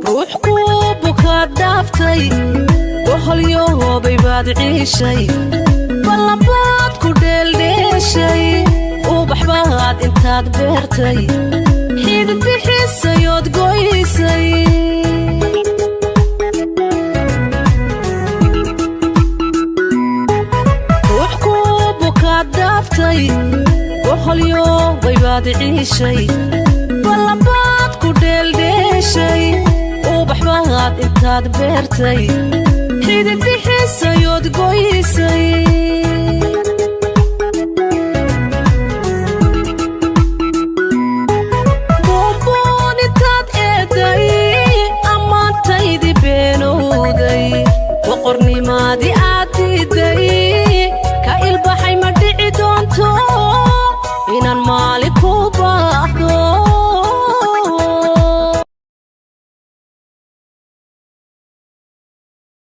Ruux kuu bukaad dhaaftay, boholyoobay baad ciishay, ballanbaad ku dheeldheeshay, ubax baad intaad beertay, xidid bixisayood goysay. Ruux kuu bukaad dhaaftay, boholyoobay baad ciishay, ballanbaad ku dheeldheeshay, ubax baad intaad beertay, xidid bixisayood goysay.